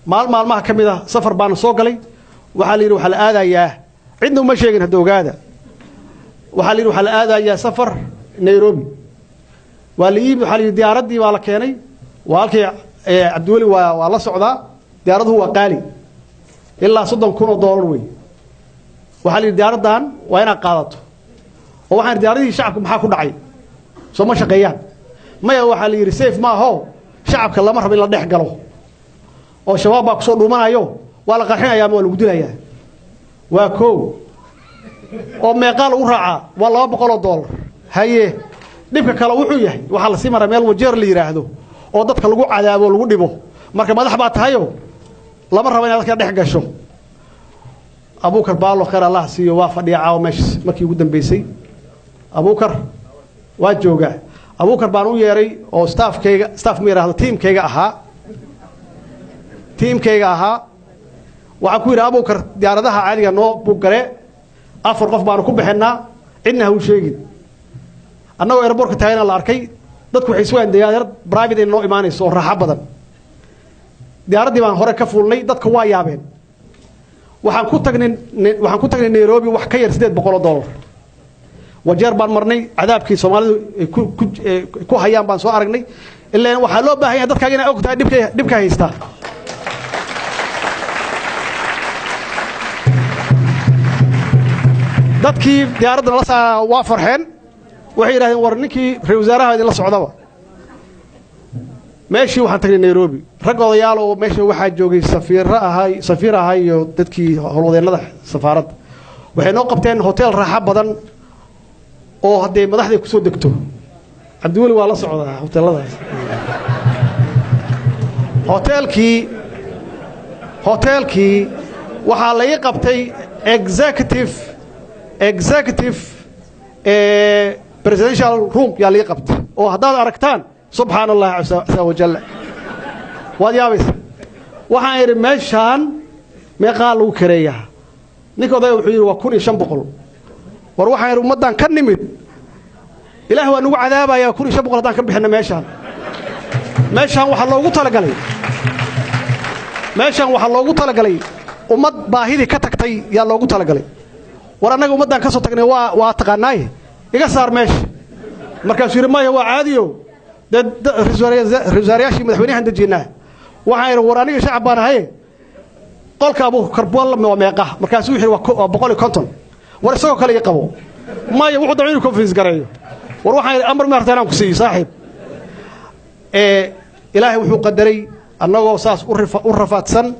Maalmaha ka mid ah safar baana soo galay. Waxaa la yidhi waxaa la aadayaa, cidna uma sheegin hadda ogaada. Waxaa la yidhi waxaa la aadayaa safar Nairobi. Waa la yimid, waxaa la yidhi diyaaraddii baa la keenay. Waa halkii Cabdiweli waa la socdaa. Diyaaraduhu waa qaali, ilaa $30,000 wey. Waxaa la yidhi diyaaraddan waa inaad qaadato. Oo waxaan diyaaradihii shacabka maxaa ku dhacay? Soo ma shaqeeyaan? Maya, waxaa la yidhi safe maaho, shacabka lama rabo in la dhex galo oo shabaab baa kusoo dhuumanayo, waa la qarxinayaa ama waa lagu dilayaa. Waa koow. Oo meeqaa lagu raacaa? Waa $200. Haye, dhibka kale wuxuu yahay waxaa lasii maraa meel Wajeer la yidhaahdo oo dadka lagu cadaabo, lagu dhibo. Marka madax baa tahayo, lama rabo inaad dadka dhex gasho. Abuukar Baalo, khayr Allah siiyo, waa fadhiya caawa meesha. Markii ugu dambeysay Abuukar waa joogaa. Abuukar baan u yeeray oo staffkayga, staff ma yidhaahdo, tiimkayga ahaa, tiimkayga ahaa. Waxaan ku yidhi, Abuukar, diyaaradaha caadiga noo buuggaree, 4 qof baanu ku bixinaa, cidna ha u sheegin. Annagoo airportka taagana la arkay. Dadku waxay sugayaan diyaarad private inay noo imaanayso oo raaxo badan. Diyaaraddii baan hore ka fuulnay, dadka waa yaabeen. Waxaan ku tagnay Nairobi wax ka yar $800. Wajeer baan marnay, cadaabkii Soomaalidu ay ku hayaan baan soo aragnay. Ilaan waxaa loo baahan yahay dadkaaga inaa og tahay dhibka haystaa. Dadkii diyaaradda nala saaraa waa farxeen, waxay yidhahdeen, war ninkii ra-isul wasaaraha idinla socdaba. Meeshii waxaan tagnay Nairobi, rag odayaal oo meesha waxaa joogay safiirro ahay, safiir ahay iyo dadkii howlwadeennada safaaradda. Waxay noo qabteen hotel raaxo badan oo haddee madaxday kusoo degto. Cabdiweli waa la socdaa hoteeladaas. Hoteelkii waxaa la ii qabtay executive presidential room yaa la ii qabtay, oo haddaad aragtaan, subxaana Allahi casa wajalla, waad yaabaysa. Waxaan idhi, meeshaan meeqaa lagu kareeyaa? Ninka odaya wuxuu yidhi waa 1500. War, waxaan idhi, ummaddan ka nimid Ilaah waa nagu cadaabayaa 1500 haddaan ka bixinno meeshaan. Meeshaan waxaa loogu talagalay ummad baahidii ka tagtay yaa loogu talagalay. War annaga ummaddaan ka soo tagnay waa taqaanaaye, iga saar meesha. Markaasuu yidhi, maya, waa caadiyo, dee ra-isul wasaarayaashii madaxweynahan dejinnaa. Waxaan idhi, war aniga shacab baan ahaye, qolka Abuukar waa meeqa? Markaasuu wuxuu yidhi waa 150. War isagoo kale ii qabo. Maya, wuxuu damca inuu conference gareeyo. War waxaan idhi, amar maarta inaan ku siiyo saaxiib. Ee Ilaahay wuxuu qadaray annagoo saas u rafaadsan,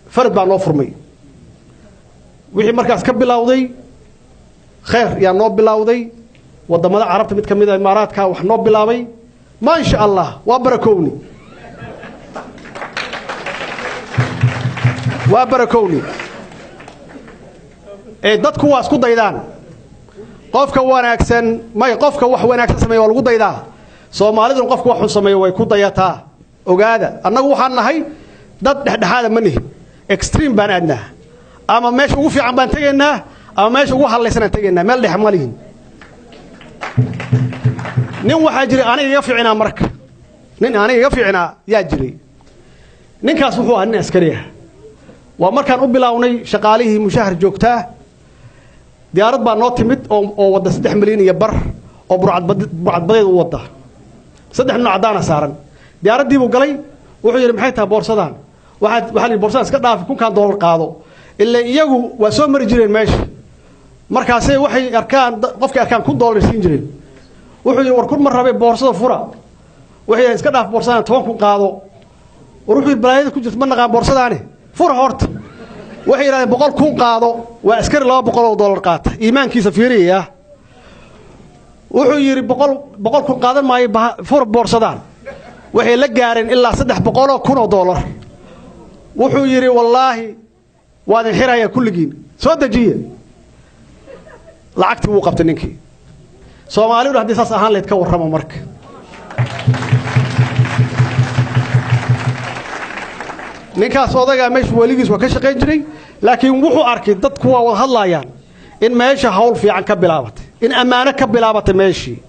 farad baa noo furmay. Wixii markaas ka bilowday khayr yaa noo bilowday. Waddamada Carabta mid ka mid a, Imaaraadka, wax noo bilaabay. Maasha Allah, waa barakowni, waa barakowni. Ee dadku waa isku daydaan qofka wanaagsan. May, qofka wax wanaagsan sameeya waa lagu daydaa. Soomaaliduna qofka wax xun sameeya way ku dayataa. Ogaada, annagu waxaan nahay dad dhexdhexaada ma nihin, extreme baan aadnaa. Ama meesha ugu fiican baan tegaynaa ama meesha ugu hadlaysan aan tegaynaa, meel dhex ma lihin. Nin waxaa jiray aniga iga fiicnaa. Marka nin aniga iga fiicnaa yaa jiray. Ninkaas wuxuu ahaa nin askari ah. Waa markaan u bilownay shaqaalihii mushahar joogtaa. Diyaarad baa noo timid oo wadda 3.5 milyan oo burcadbadeed u wadda. Saddex nin oo caddaana saaran. Diyaaraddii buu galay. Wuxuu yidhi, maxay tahay boorsadaan? Waxaa la yidhi, boorsadaan iska dhaafi, kunkaan doolar qaado. Ilaa iyagu waa soo mari jireen meesha, markaasay waxay arkaan, qofkay arkaan $1000 siin jireen. Wuxuu yidhi, war 1000 ma rabe, boorsada fura. Waxay yidhahdeen, iska dhaaf boorsadaan, 10,000 qaado. War wuxuu yidhi, balaayada ku jirta ma naqaan, boorsadaani fura horta. Waxay yidhahdeen, 100,000 qaado. Waa askari $200 qaata, iimaankiisa fiiriyaya. Wuxuu yidhi, 100,000 qaadan maayo, fura boorsadaan. Waxay la gaareen ilaa $300,000. Wuxuu yidhi, wallaahi waadin xirayaa kulligiin, soo dejiye. Lacagtii wuu qabtay ninkii. Soomaalidu haddii saas ahaan lahayd ka warramo marka. Ninkaas odagaa meesha weligiis waa ka shaqayn jiray, laakiin wuxuu arkay dadku waa wada hadlaayaan in meesha hawl fiican ka bilaabatay, in ammaano ka bilaabatay meeshii.